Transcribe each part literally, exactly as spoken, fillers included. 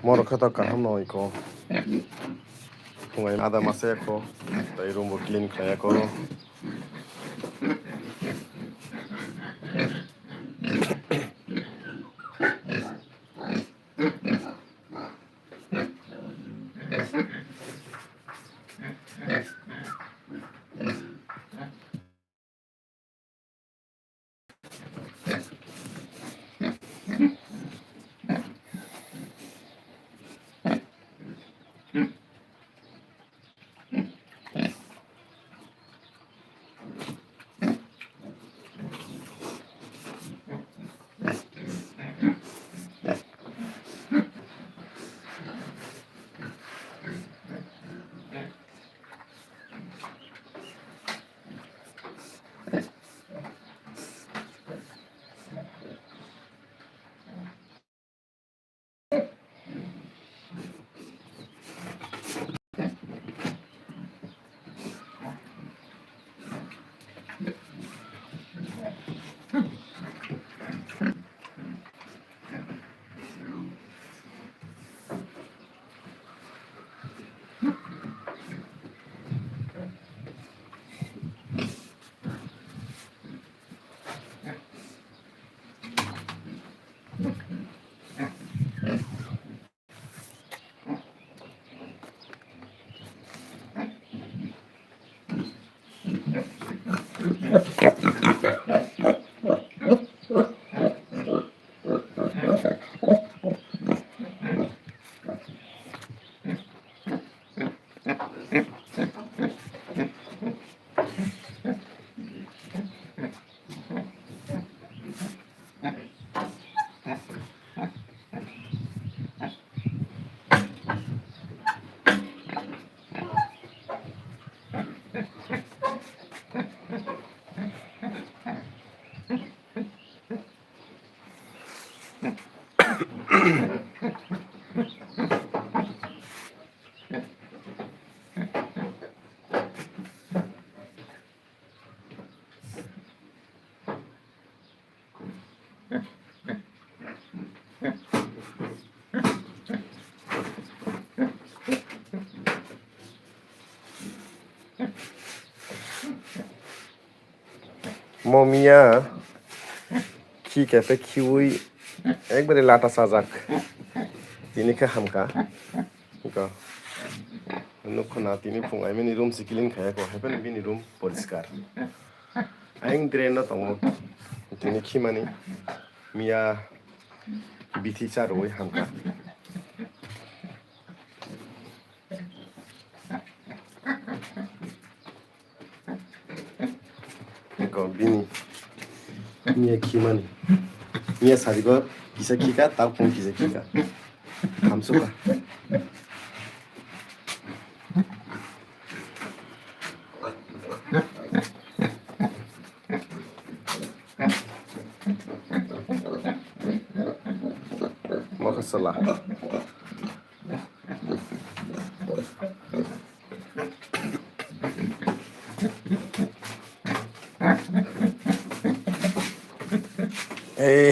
Borok khe to kaham no iko. Phungai ada masa eko. Tai room bo clean khlai eko. Mo miya khi kepek khiwi ekbare lata sajak. Tini khe hamka. Iko. Nukho na tini phung aimani room si clean khaya ko, happen bini room poriskar. Aing drain no tongo. Tini khimani miya bithi cha roi hamka. Eko bini. Miya khimani. Miya sarigo kisa khika, tao phung kisa khika. Hamsuka. Makasala. Hey,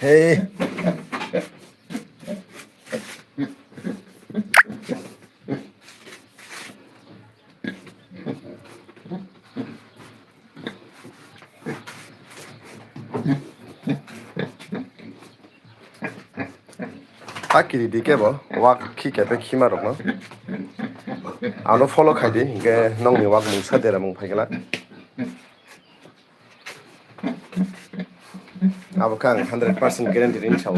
hey. Hakiri di kebo wak khi kepek khima rokno. Ano follow khai di, hinkhe nongni wak mungsa dera mung phaikla. Abo khe ang hundred percent guarantee rini sao.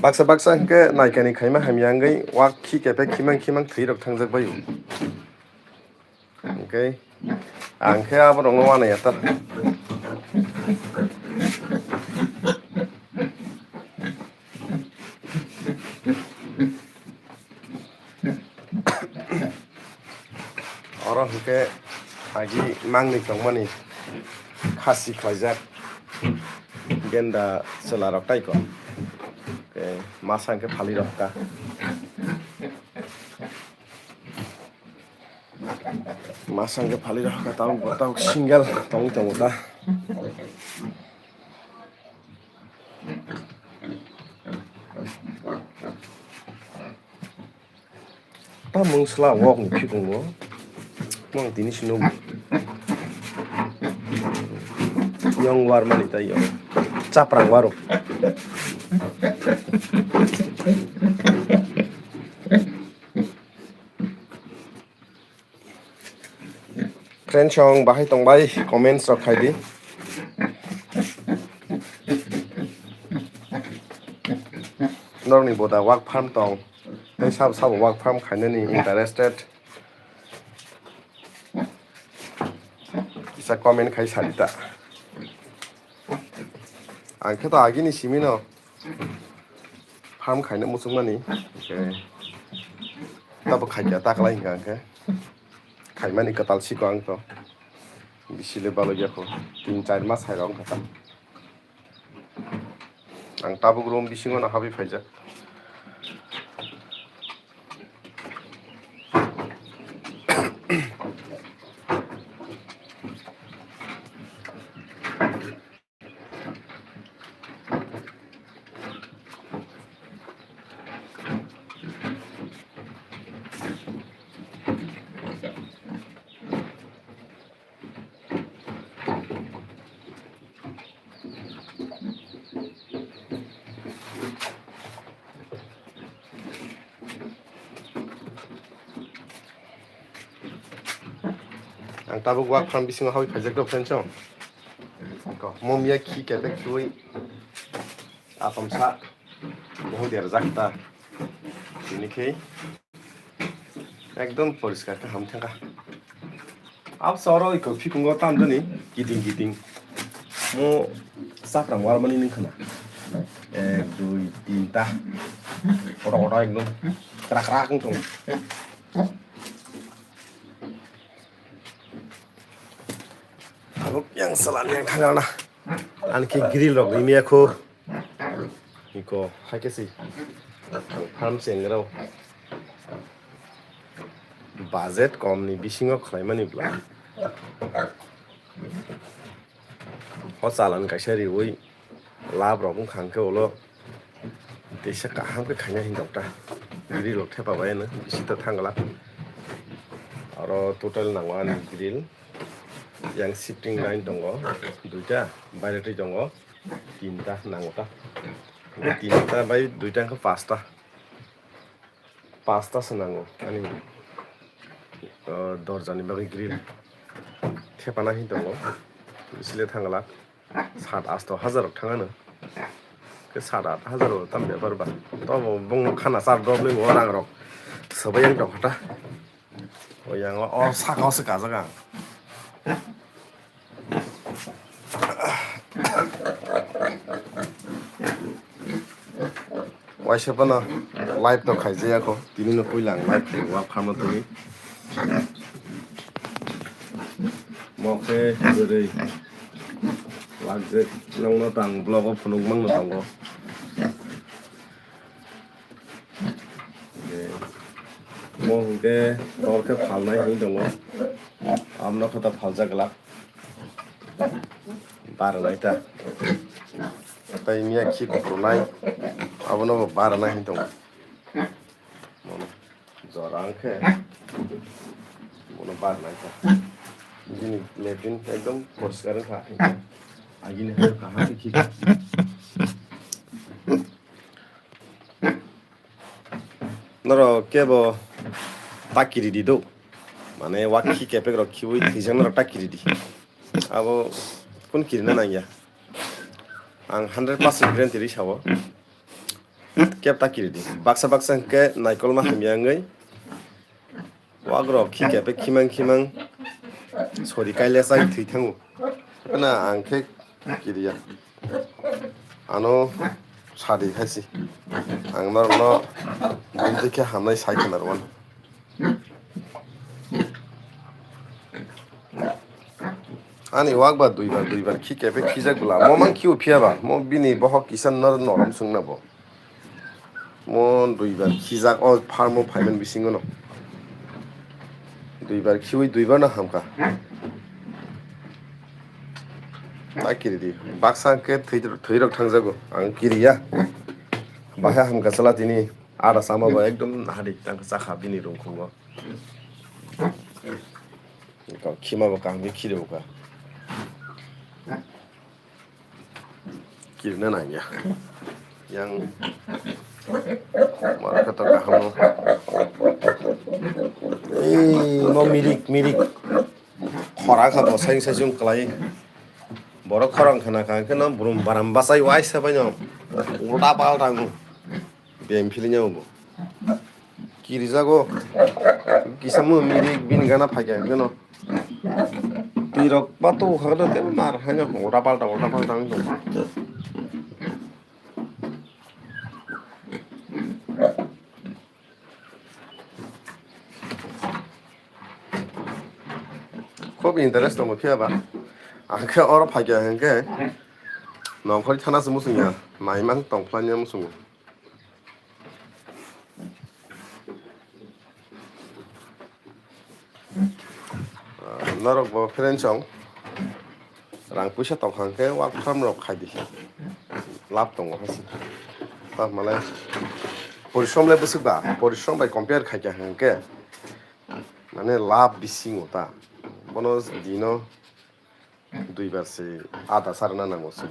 Baksa baksa hinkhe naikani khaima hamya wngwi wak khi kepek khimang khimang thwi rok thangjak bai. Hinkhe ang khe abo rokno uanai ya ta. Oro hinkhe agi mangni tongmani khasi khlaijak genda chwla rok tai ko. Hinkhe masa hinkhe phali rok ka. Masa hinkhe phali rok ka, tabuk bo tabuk single tongwi tongo ta. Ta mungsla wok ni phikungo. Mang tini sino. Yong war mani ta yong. Chaprang waro. Friends, song bahai tongbai, comments rok khai di. Norni boda work farm tong. Tei sabo sabo work farm khainani interested. Kisa comment khai sadi ta. Ang khe to agini simi no farm khaina muchungmani. Hwnkhe tabo khaikha ta kwlai hwnkha hwnkhe. Khaimani kwtal siko ang to. Bisi le balokya kho. Tin char mas hai rok wngkha ta. Ang tabuk room bisingo no habwi phaijak. Ang tabuk work farm bisingo habwi phaijak do, friends, o. Ko, mom ya khi kebek khiui apam sa, mohon derjak ta. Ini khe. Ekdom poriskar khe ham thangkha. Absa oro iko phikungo tamjani kiting kiting. Mo chaprang warmani nung khna. Ek, dui, tinta. Koto koto ekdom krak krak wng tongo. Tabuk yang salani yang thangna. Ani khe grill rok rimya kho. Iko hai khe si. Ang farm chengrao. Budget kom ni bisingo khlaimani bwla. O chalan kaisa riui lab rok wngkha hwnkhe ulo teisa kaham khe khaina hinwi dokta. Grill rok thepa bai ano bisi ta thangla. Aro total nango ani grill. Yang shifting line tongo duita, baire twi tongo tinta nango ta. Tinta bai duita wngkha pasta. Pasta se nango ani, uh, dorjani bagwi grill. Thepana hin tongo. Bisile thangla. Sat asto hajar rok thangano. Ke sat at hajar rok tam bepar ba. Tobo bung khana sar dob ni bo rang rok. Sobai yang tong kha ta. O yang o, o saka o se kajak ang. Waisa phano live to khaijaya kho. Tini no puila ang live khe wa phano twi. Mo khe jerei lagje nongno tang vlog o phunuk mangno tongo. Mo hwnkhe tor khe phalnai hinwi tongo. Amno khe ta phaljak glak. Barnai ta. Tai miya khi kuphurunai. Abono bo barnai hinwi tongo. Mono jora wngkhe. Mono barnai ta. Bini latrine ekdom poriskar wngkha. Agini hai kaham khe khi. Norok kebo ta kiri di do. Mane wa khi kepek rok khiui thwijak norok ta kiri di. Abo kun kirina nangya. Ang hundred percent guarantee ri sao. Kep ta kiri di. Baksa baksa hwnkhe naikolma hamya wngwi. Wagrok khi kepek khimang khimang sori kaile chai thwi thango. Phano ang khe kiriya. Ano sadi hai si. Ang norokno bini khe hamnai sai khna rwmani. Ani wak ba duibar duibar khi kepek khijak bwla. Mo mang khiu phiya ba. Mo bini bohok kisa nor norom sungna bo. Mo duibar khijak o farm o phaimani bisingo no. Duibar khiui duibar no hamkha. Ta kiri di. Baksa khe thwi, thwi rok thangjago. Ang kiriya. Bahai hamkha chala tini. Ada sama bo ekdom hadi tang chakha bini rungkhungo. Ko khima bo kaham khe khirokha. Kirna nangya. Yang mara kata kaham. Ei, mo mirik, mirik. Khora kha bo saiyung saiyung kwlai. Borok khorang khna kha khe no brum baram bachai waisa bai no. Ulta palta ngu. Bem phili nya bo. Kirijago. Kisa mo mirik bini gana phai kha khe no. Tirok ba to kha khe no te mar hai no ulta palta ulta palta ngu. Khub interest tongo phiya ba. Ang khe oro phaikha hwnkhe nongkhorni thana se muchungya, naimang tongphlanya muchungo. Ah, norok bo friend chong. Rang puisa tongkha hwnkhe work from rok khai di. Lab tongo hai se. Tamo le porishrom le bwswk ba, porishrom bai compare khai kha hwnkhe mane lab bisingo ta. Bono dino duibar se ada sarna nango se.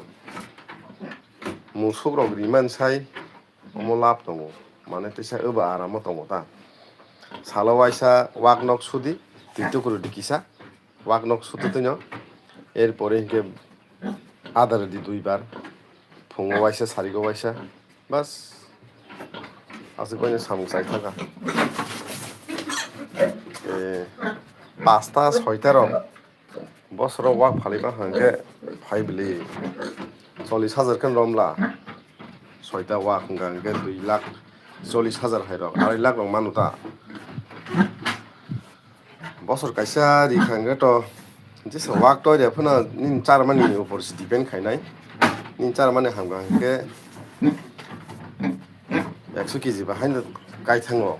Musuk rok riman sai omo lab tongo. Mane teisa obo aramo tongo ta. Salo waisa wak nok sudi, twi tukurudi kisa. Wak nok sutu twino. Erpore hinkhe adar di duibar. Phungo waisa, sarigo waisa. Bas. Aswk baino samung chai thangkha. Eh, pasta soita rok. Bosoro wak phalima hwnkhe phai bwlwi. Chollish hajar khe romla. Soita wak hwnkha hwnkhe dui lakh chollish hajar hai rok. Arai lakh rok manu ta. Bosor kaisa ri kha hwnkhe to, jesa wak toi de phano nini charmani upor se depend khainai. Nini charmani hamkha hwnkhe ekso K G ba haino kai thango.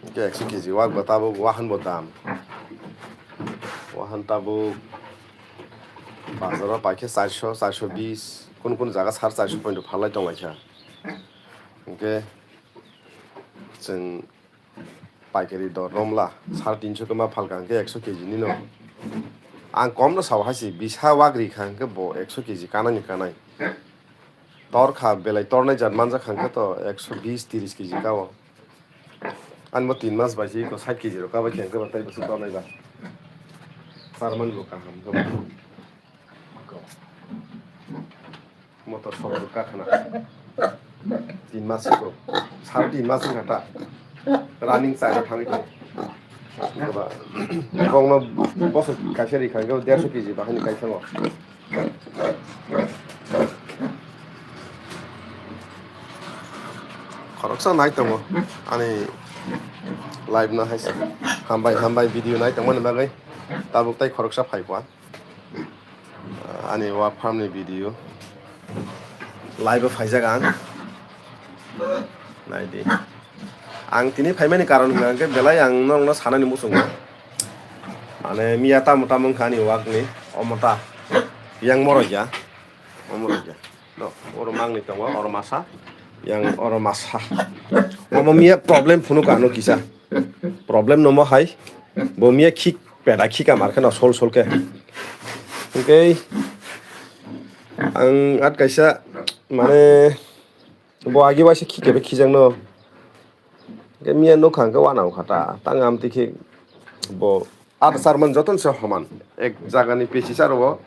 Hwnkhe ekso K G wak bo tabuk wahan bo dam. Wahan tabuk bazaro paikhe charso, charso bis, kun kun jaga sar charso point phalai tonglaikha. Hwnkhe chwng paikari dor romla, sar tinso khe ma phalka hwnkhe ekso K G nino. Ang komno sao hai se, bisa wak ri kha hwnkhe bo ekso K G kanani kanai. Tor kha, belai tornai jat manjak kha hwnkhe to ekso bis tiris K G ka o. Ani bo tin mas bai se eko sait K G rok ka bai khe hwnkhe bo tei bwswk tornai ba. Charman bo kaham khe bo. Motor sokro kakhna. Tin mas ko. Sar tin mas wngkha ta. Running chai rok thangwi khe. Goba. Bongno bosor kaisa ri kha, derso K G bahani kaisa ngo. Khoroksa nai tongo ani live no hai se. Hambai, hambai video nai tongmani bagwi. Tabuk tai khoroksa phai kha. Ani wak farm ni video live o phaijak ang. Nai di. Ang tini phaimani karon hwnkha hwnkhe belai ang norokno sanani muchungo. Mane miya tamo tamo wngkha ani wak ni omo ta. Yang morok ya. Omo rok ya. No, oro mangni tongo, oro masa. Yang oro masa. Omo miya problem phunuk ano kisa. Problem no mo hai. Bo miya khik peda khika mar kheno sol sol khe. Hwnkhe ang at kaisa mane bo agi waisa khike be khijakno. Hwnkhe miya nukha hwnkhe wana wngkha ta. Tang amtwi khe bo ata charman jotono se homan. Ek jagani pesi charo o,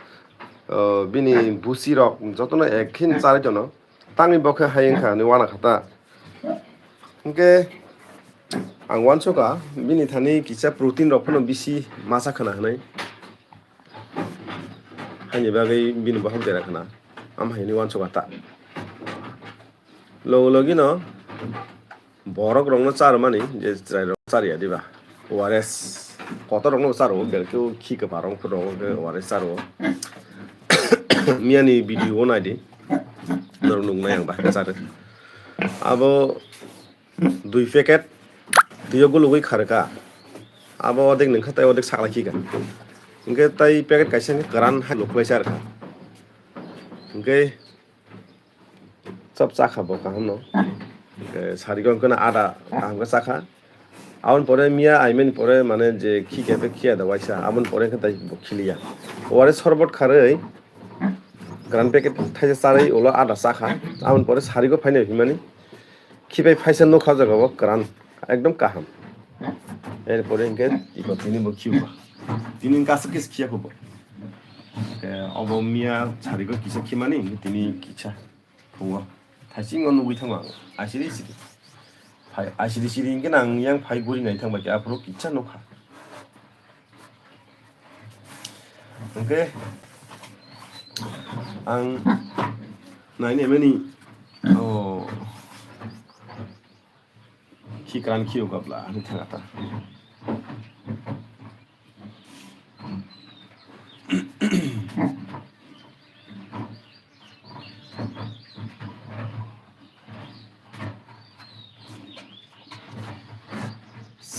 o, bini busi rok jotono ek khin chari tono. Tangwi bo khe hai wngkha hinwi wana kha ta. Hwnkhe ang uansukha bini thani kisa protein rok phano bisi masa khna hinwi. Haini bagwi bini bohok dera khna. Am haini uansukha ta. Logi logi no borok rokno charmani je chwrai rok charya diba. O R S kotor rokno charo, belke o khi kwpar rok phuru rok O R S charo. Miyani video o naidi. Norok nuknai ang bahai charo. Abo dui packet twiyo gulugwi kharka. Abo odek nungkha tai odek saklai khika. Hwnkhe tai packet kaisa hwnkhe kwran hai luklai charkha. Hwnkhe chop chakha bo kaham no. Hwnkhe sarigo hwnkhe no ada kaham khe chakha. Aboni pore miya aimani pore mane je khi khe khiya da waisa. Aboni pore hwnkhe tai bo khiliya. Oware sorbot kharwi gran packet thaisa charwi ulo ada chakha. Aboni pore sarigo phainai hwnmani. Khibai phaisa nukha jaga o kwran ekdom kaham. Erpore hwnkhe iko tini bo khiba. Tini hwnkhe aswk khe khiya kho bo. Obo miya sarigo kisa khimani tini kisa phungo. Thaisingo nugwi thango ang. Asiri siri. Phai asiri siri hwnkhe nang yang phai guri nai thangbai khe aphuru kisa nukha. Hwnkhe ang naini mani o khikran khiyo gabla ani thangata.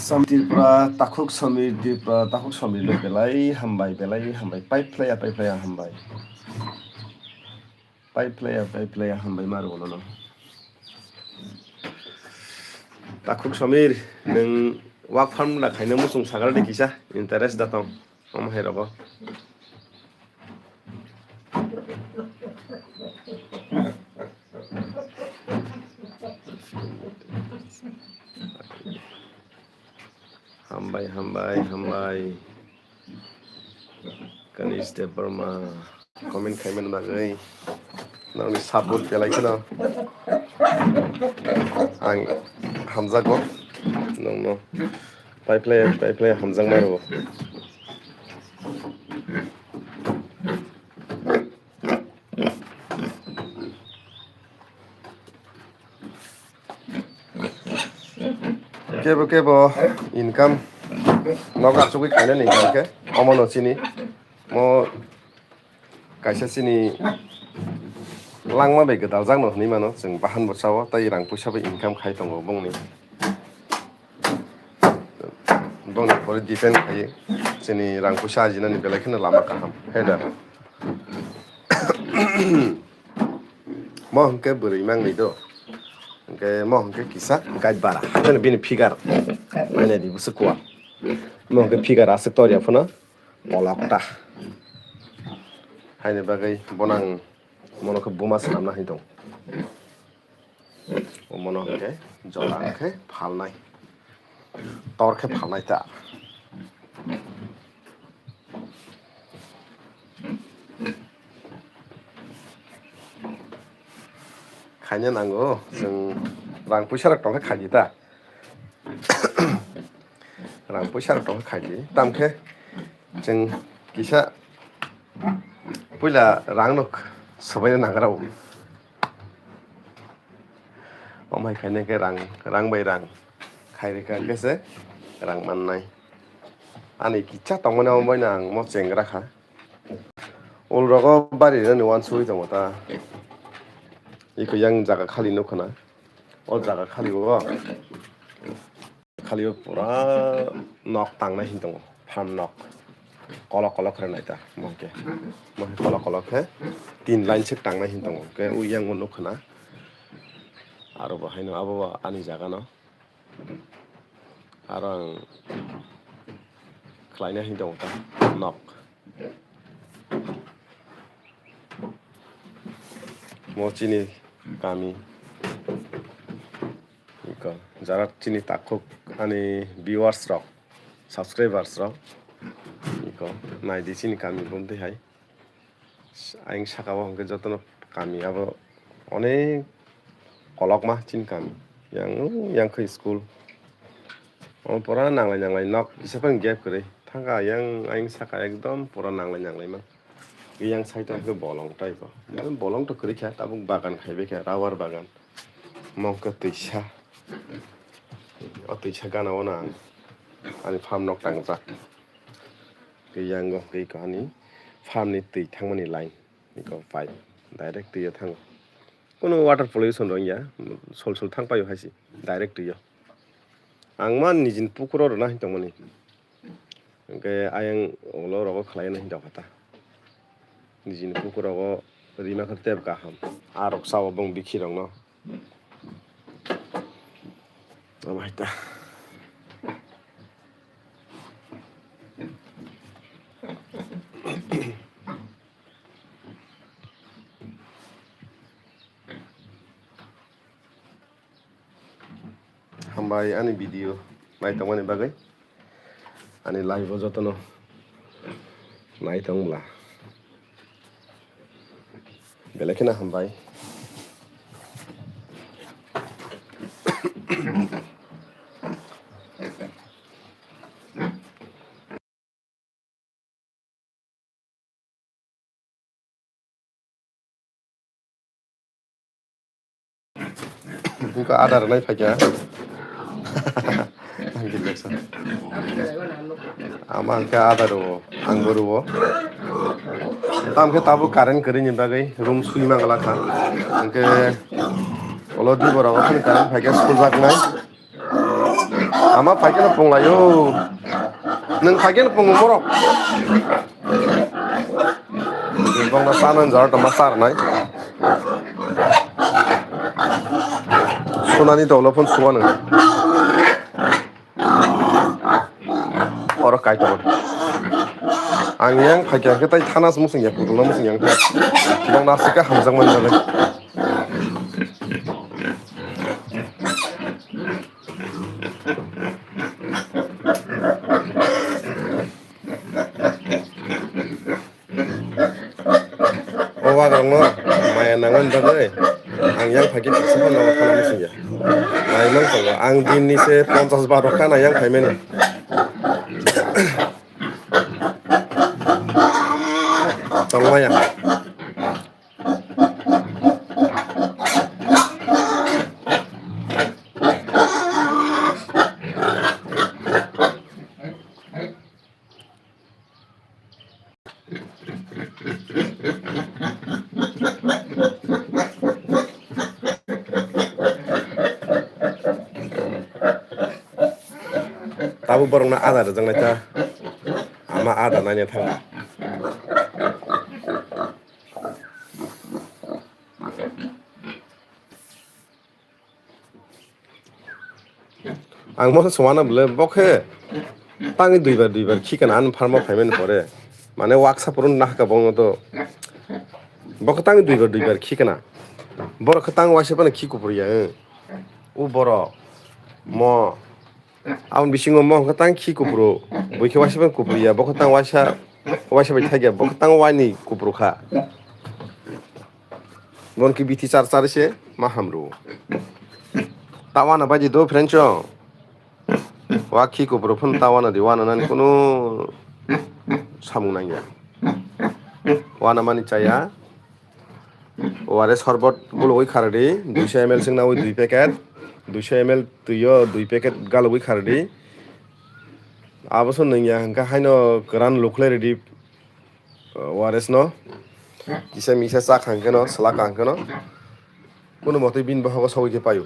Sam Tripura, Takhuk Samir Tripura, Takhuk Samir no belai hambai, belai hambai, pai phlaiya, pai phlaiya hambai. Pai phlaiya, pai phlaiya hambai ma rwgo nono. Takhuk Samir, nwng wak farm da khaina muchung sagra de kisa, interest da tong, omo hai rogo. Hambai, hambai, hambai. Kanish Debbarma comment khaimani bagwi nokni support belai kheno ang hamjago nokno. Pai phlai, pai phlai hamjakma rwo. Kebo kebo income nok achugwi khainani hwnkhe omono chini mo kaisa chini langma bai gwdaljakno hwnwi mano, chwng bahan bo chao tei rang puisa bai income khai tongo bongni. Bongni pore depend khaio chini rang puisa ajinani belai kheno lama kaham. He da? Mo hwnkhe bwrwi mangni do. Hwnkhe mo hwnkhe kisa gait bara. Haino bini figure. Nainai di bwswk kuwa. Mo hwnkhe figure aswk torya phano kolok ta. Haini bagwi bono ang mono khe buma swnamna hai tong. O mono hwnkhe jora hwnkhe phalnai. Tor khe phalnai ta. Khaina nango, chwng rang puisa rok tongkhe khaidi ta. Rang puisa rok tongkhe khaidi. Tamkhe chwng kisa puila rang no swbaina nangra o. Omo hai khaina khe rang, rang bai rang khai rwkha khe se rang mannai. Ani kisa tongmani omo bai no ang mo chengra kha. Ul rogo bari rani uansugwi tongo ta. Iko yang jaga khali nukho na. O jaga khali o. Khali o pura nok tangnai hin tongo, farm nok. Kolok kolok khe nai ta, mo hwnkhe. Mo hwnkhe kolok kolok khe tin line sek tangnai hin tongo. Hwnkhe ui yang o nukho na. Aro bo haino abo bo ani jaga no. Aro ang khlaina hin tongo ta nok. Mo chini kami. Iko, jara chini takhuk ani viewers rok, subscribers rok. Iko, naidi chini kami bumtwi hai. Ayang saka o hwnkhe jotono kami abo onek kolokma chini kami. Yang, yang khe school. Omo pura nanglai nanglai nok kisa phano gap kwrwi. Thangka yang ayang saka ekdom pura nanglai nanglai ma. Yang side o hwnkhe bolong type o. Bolong to kwrwi kha, tabuk bagan khaibai kha, rubber bagan. Mo hwnkhe twisa. O twisa gana o na ang ani farm nok tangjak. Tei yango hwnkhe iko ani farm ni twi thangmani line, iko pipe direct twi o thango. Kuno water pollution rw wngya, sol sol thang paio hai se direct twi o. Ang ma nijini pukur o rwna hin tongmani. Hwnkhe ayang ulo rogo khlai na hin tongkha ta. Nijini pukur rogo Rima khe tep kaham. Arok sao bong bikhi rokno. Amai ta. Hambai ani video naitongmani bagwi, ani live o jotono naitong bwla. Belai kheno hambai. Wngkha adar rwnai phaikha. Ang khe leksa. Ama hwnkhe adar rwo, ang bo rwo. Tamkhe tabuk current kwrwi ni bagwi room swi mangla kha. Hwnkhe ulo dibora o phano current phaikha, sujaknai. Ama phaikhe no punglaio. Nwng phaikhe no pungo borok. Bongno chana jar tongma charnai. Sunani tolo phone suwa nwng. Oro kaitor. Ang yang phaikhe khe tai thana se musung ya, putulno musung yang khe. Bongno aswk khe hamjakmani bagwi. O wagrokno maya nangmani bagwi ang yang phaikhe kisa phano nogo thana musung ya. Naimang tongo, ang din ni se ponchas bar rok khana yang phaimani. Tongmaya. Tabuk borokno ada rwjaknai ta. Ama ada naina thangkha. Ang bono swmana bwle, bo khe tangwi duibar duibar khikana ani pharma phaimani pore. Mane waksa phuru nahka bono to. Bo khe tangwi duibar duibar khikana. Borok khe tang waisa phano khi kupru ya, eh. U borok. Mo. Aboni bisingo mo hwnkhe tang khi kupru. Bui khe waisa phano kupru ya. Bo khe tang waisa, waisa bai thakya. Bo khe tang waini kupru kha. Bon ki bithi char char se ma hamru. Ta wana baji do friend chong. Wa khi kupru phun ta wana di wana nani kunu samung nangya. Wana mani chaya. O R S sorbot gulugwi khardi, duiso M L singnawi dui packet, duiso M L twiyo dui packet galugwi khardi. Abo se nungya hwnkhe haino kwran lukhlai ridi. O R S no kisa misa cha kha hwnkhe no, sla kha hwnkhe no, kunu motwi bini bohogo sogwi khe paio.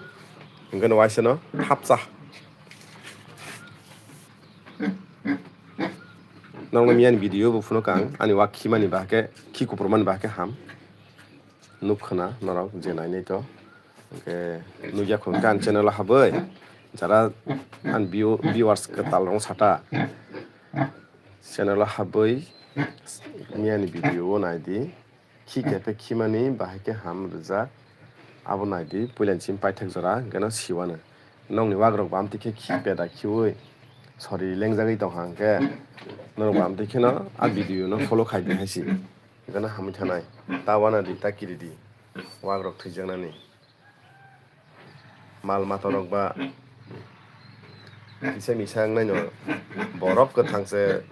Hwnkhe no waisa no thap cha. Nokno miyani video bo phunukha ang, ani wak khimani bahai khe, khi kuprumani bahai khe ham. Nukha na norok je nainai to. Hwnkhe nukya khun khe ang channel o habwi, jara ani view-, viewers kwtal rok sata. Channel o habwi miyani video o naidi. Khi khe phe khimani bahai khe ham rwjak. Abo naidi puilani simi paithak jora hwnkhe no siwano. Nokni wagrok bo amtwi khe khi peda khiui sori lengjagwi tongkha hwnkhe norok bo amtwi kheno a video no follow khaidi hai si. Hwnkhe no hamwi thanai. Ta wana di, ta kiri di. Wagrok thwijaknani. Mal mata rok ba kisa misa wngnaino borok kwthang se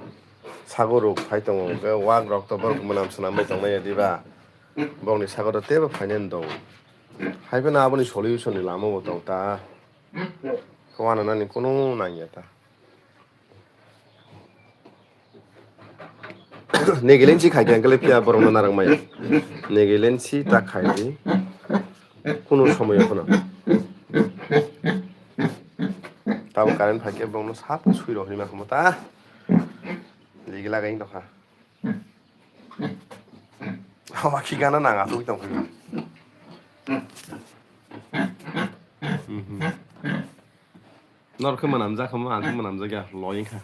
sago rok phai tongo, hwnkhe wak rok to borok mwnam swnam bai tongnai ya diba? Borokni sago to teibo phainani dong. Hai phano aboni solution ni lama bo tong ta. Wananani kunu nangya ta. Negilensi khai khe angkhe phiya borokno narwk maya. Negilensi ta khai di. Kunu somoyo phano. Tamo current phai khe borokno sap sui rok hinwi ma khumo ta. Ligi lagai wng tongkha. Hama khi gana nang asuk tong phai. Mhm. Nor khe mwnam jak kha mo, ang khe mwnam jak ya, loi wngkha.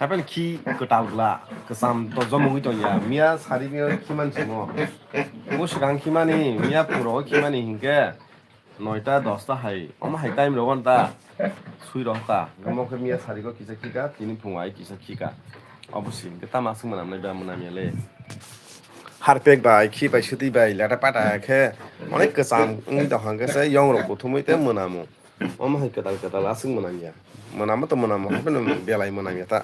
Hapen khi kwtal gla, kwcham to jomogwi tong ya, miya sari miya khi man simo. Bo swkang khi mani, miya puro khi mani hinkhe, noita dosta hai, omo hai time rogo ta sui roh ta. Omo khe miya sari go kisa khika, tini phung ai kisa khika. Obo si hinkhe tama swk mwnam nai ba mwnam ya le. Harpek bai, khi bai, suti bai, leta pata khe onek kwcham wngwi tong khe se yong rok kuthumwi tei mwnamo. Omo hai kwtal kwtal aswk mwnam ya. Mwnamo to mwnamo, hapheno belai mwnam ya ta.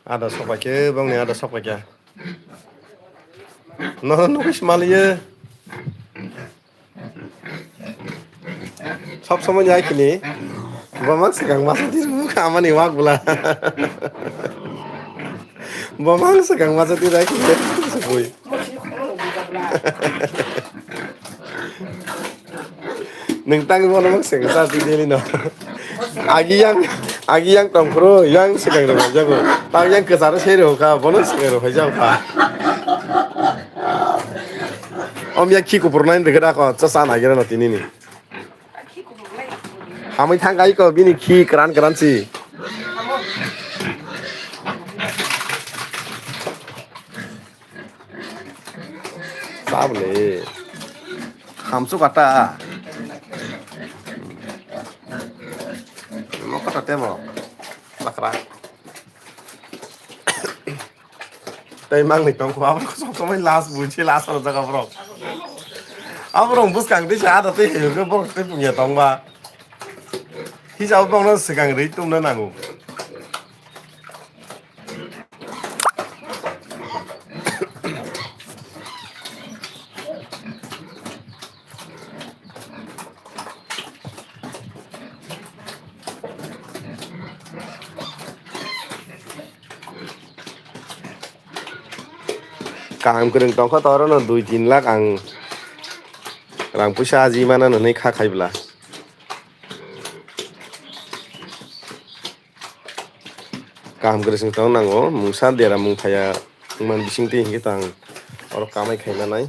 Ada sok pai khe, bongni ada sok pai khe. No, no, no, maliye. Sob somoi ni aikini. Bo mang swkang masa tir bukha amani wak bwla. Bo mang swkang masa tir aikini. Sukui. Nung tang bono mang swkang sa ti deli no. Agi yang, agi yang tong phuru yang swkang rok jago. Tang yang kwcharo sei rok kha, bono swkang rok hai jago kha. Om ya khi kupur nai rikhe da ko, cha sa nai gira no tini ni. Hamwi thang kai ko bini khi kran kran si. Sabole. Hamsu kata. Mo kata temo. Lakra. Tei mangni tongkho, abo sob somoi last buji, last oro jaga borok. Aborok bwskang tei sa ada tei hwnwi borok tei pungya tongba. Hisa borokno swkang rwi tongna nango. Kaham kwrwng tongkha to, orono dui tin lakh ang rang puisa aji mana nwnwi kha khai bwla. Kaham kwrwng tong nango, mungsa dera mung thaya wngmani bisingtwi hinkhe tang oro kamai khaina nai.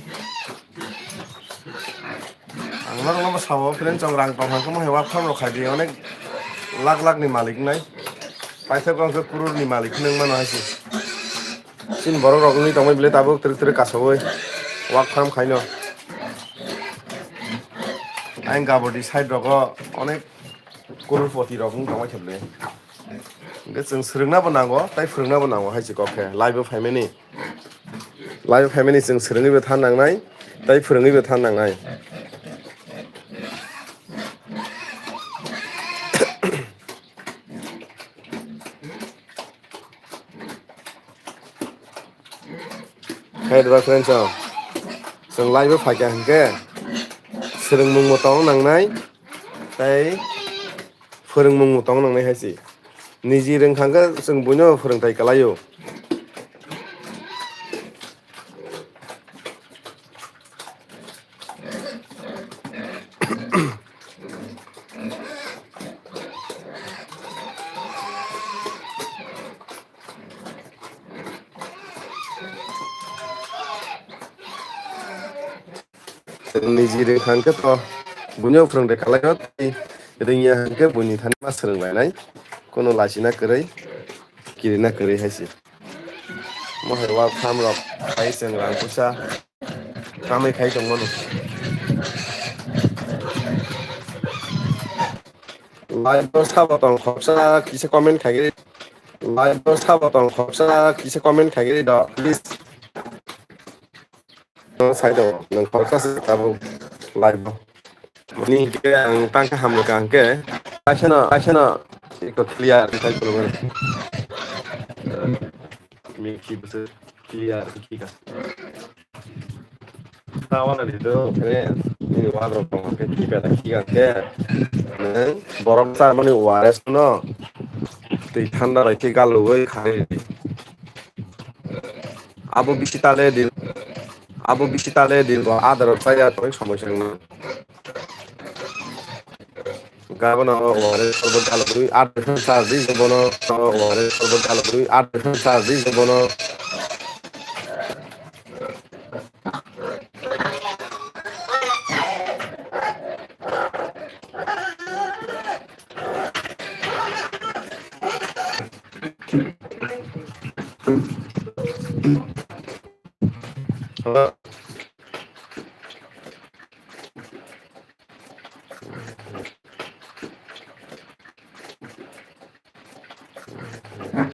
Ang norokno bo sao, friend, chwng rang tong hwnkhe mo hai work from rok khai di, onek lakh lakh ni malik wngnai. Paithak wngkhe crore ni malik hwnwi wngmano hai se. Chini borok rok wngwi tongmani belai tabuk twrwk twrwk kasaui work from khaino. Ayang gabodi side rogo onek crorepoti rok wng tongmai khe belai. Hwnkhe chwng swrwngna bo nango, tei phwrwngna bo nango hai se kok khe live o phaimani. Live o phaimani chwng swrwngwi bo than nangnai, tei phwrwngwi bo than nangnai. Hai da friends, chwng live o phaikha hwnkhe swrwngmung bo tong nangnai, tei phwrwngmung bo tong nangnai hai se. Niji rwngkha hwnkhe chwng buino phwrwngthai kwlaio. Niji rwngkha hwnkhe to buino phwrwngde kalaio, tei rwngya hwnkhe buini thani ma swrwnglainai, kono lachina kwrwi, kirina kwrwi hai se. Mo hai work from rok khai chwng rang puisa kamai khai tongmano. Live o sabo tong khoroksa kisa comment khaigwi. Live o sabo tong khoroksa kisa comment khaigwi do, please. Nwng sai do, nwng khoroksa se tabuk live o. Ni hingke ang tangka hamle ka hingke. Kaisa no, kaisa no. Iko clear, sai pulungan. Mikhi bwswk clear, mikhi ka. Tawana di do, khe, nini wadrok tong khe, kiphilna khiya khe, nwng borok charmani O R S no twi thanda bai khe galugwi kharwi di. Abo bisi tale di, abo bisi tale di, bo adaro chaya tong somoi sengno. Gabano O R S sorbot galugwi, adaro sa di, bono O R S sorbot galugwi, adaro sa di, bono.